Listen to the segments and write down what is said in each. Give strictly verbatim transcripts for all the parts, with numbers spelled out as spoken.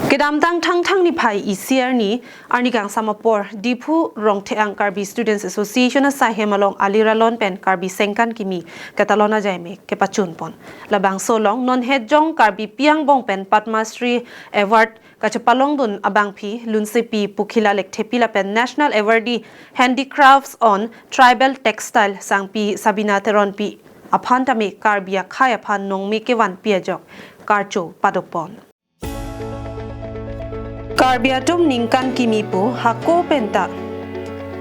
Kedamtang Thangthang niphai isi arni, arni kangsam apor, Diphu Rongtheang Karbi Students Association asaihem along aliralon pen Karbi Sengkan Kimi ketalon ajaimek kepachunpon. Labangso along non hetjong Karbipi angbong pen Padma Shri Award kachepalongdun abangpi Lunsepi Pukhila Lekthepi lapen National Awardee Handicrafts on Tribal Textile sangpi Sabina Teronpi aphan tame Karbi akhei aphan nongme kevanpi ajok karcho padopon. Karbi atum ningkan kimi pu hako penta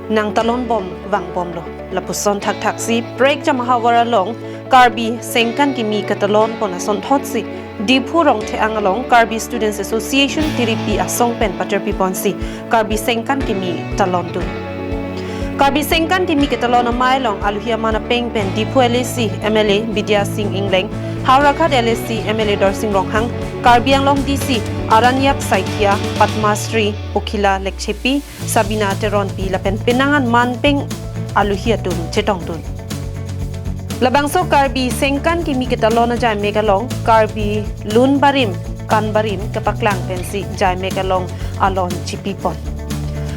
nangtalonbom vangbomlo. Lapuson thakthaksi prekjam ahavar along Karbi Sengkan Kimi ketalonpon asonthotsi Diphu Rongtheang along Karbi Students Association tiripi asong pen paterpiponsi Karbi Sengkan Kimi talondun. Karbi Sengkan Kimi ketalon amei along aluhi aman apeng pen Diphu LAC MLA Bidya Sing Engleng, Howraghat LAC MLA Dorsing Ronghang, Karbi Anglong DC Aranyap Saikia, Padma Shri Pukhila Lekthepi, Sabina Teronpi lapen penang an manpeng aluhi atum chetongdun. Labangso Karbi Sengkan Kimi ketalon ajaimek along Karbi lun barim kan barim kepaklang pensi jaimek along alon chipipon.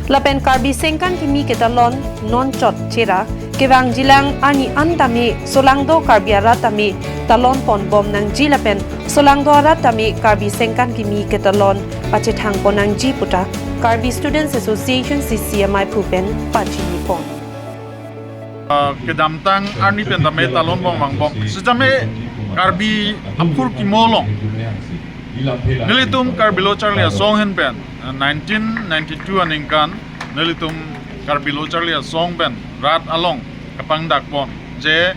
Lapen Karbi Sengkan Kimi ketalon non chot chera kevangjilang arni an tame solangdo Karbi arat tame talonponbom nangji lapen solangdo arat tame Karbi Sengkan Kimi ketalon pachethangpon nangji puta Karbi Students Association CC amaiphu pen pachinipon. Ah, kedamtang arni pen tame talonbom vangbom. Sitame Karbi aphurkimo along nelitum Karbi Lo Charli Asong ahin pen, ah, nineteen ninety-two aningkan nelitum Karbi Lo Charli Asong pen rat along kapangdakpon je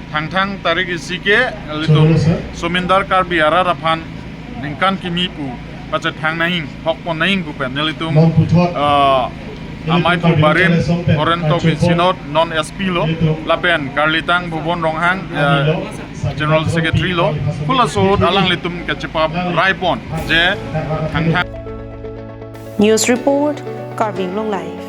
Thangthang tarik isi ke nelitum Somindar Karbi arat aphan ningkan kimi pu pachethang nangji, hokpon nangji pu pen nelitum, ah, amaiphu barim Horen Tokbi Synod non SP lo lapen Karlitang Bhuban Ronghang, ah, General Secretary lo, halaso ahut alanglitum kacheparaipon je Thangthang. News report, Karbi Anglong Live.